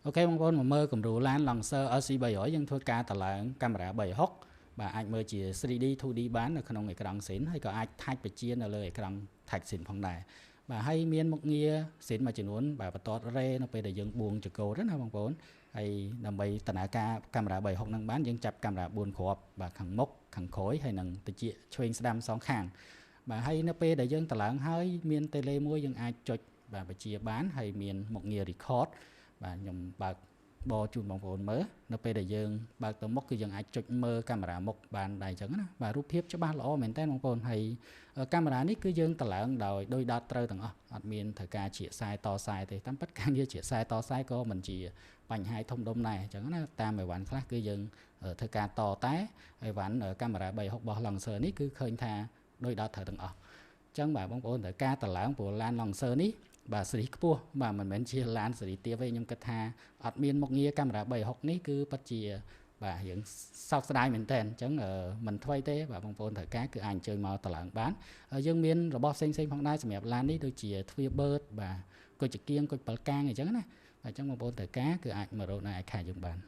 OK បងប្អូនមកមើលគំរូឡាន Lancer LC 300យើងធ្វើការតម្លើងកាមេរ៉ា360បាទអាចមើលជា 3D 2D បាននៅក្នុងអេក្រង់ស៊ីនហើយក៏អាច touch បញ្ជានៅលើអេក្រង់ touch ស៊ីនផងដែរបាទហើយមានមុខងារស៊ីនមួយចំនួនបាទបន្ទាត់រេនៅពេលដែលយើងបួងចកោតណាបងប្អូនហើយដើម្បីដំណើរការកាមេរ៉ា360នឹងបានយើងចាប់កាមេរ៉ា4គ្រាប់បាទខាងមុខខាងក្រោយហើយនឹងតិចឆ្វេងស្ដាំសងខាងបាទហើយនៅពេលដែលយើងតម្លើងហើយមានតេឡេមួយយើងអាចចុចបាទបញ្ជាបានហើយមានមុខងារ record បាទខ្ញុំបើកបជូនបងប្អូនមើលនៅពេលដែលយើងបើកទៅមុខគឺយើងអាចចុចមើលកាមេរ៉ាមុខបានដែរអញ្ចឹងណាបាទរូបភាពច្បាស់ល្អមែនតើបងប្អូនហើយកាមេរ៉ានេះគឺយើងតម្លើងដោយដោយដោតត្រូវទាំងអស់អត់មានត្រូវការជាខ្សែតខ្សែទេតាមពិតការងារជាខ្សែតខ្សែក៏មិនជាបញ្ហាធំដុំដែរអញ្ចឹងណាតាមអីវ៉ាន់ខ្លះគឺយើងធ្វើការតតែអីវ៉ាន់កាមេរ៉ា360របស់ Lancer នេះគឺឃើញថាដោយដោតត្រូវទាំងអស់អញ្ចឹងបាទបងប្អូនត្រូវការតម្លើងព្រោះឡាន Lancer នេះបាទសេរីខ្ពស់បាទមិនមែនជាឡានសេរីទាបទេខ្ញុំគិតថាអត់មានមុខងារកាមេរ៉ា360នេះគឺពិតជាបាទរៀងសោកស្ដាយមែនតើអញ្ចឹងមិនថ្មីទេបាទបងប្អូនត្រូវការគឺអាចអញ្ជើញមកតម្លើងបានយើងមានរបស់ផ្សេងៗផងដែរសម្រាប់ឡាននេះដូចជាទ្វារបឺតបាទគុជចង្គៀងគុជ7កាងអញ្ចឹងណាបាទអញ្ចឹងបងប្អូនត្រូវការគឺអាចមករកនៅឯខាយើងបាន។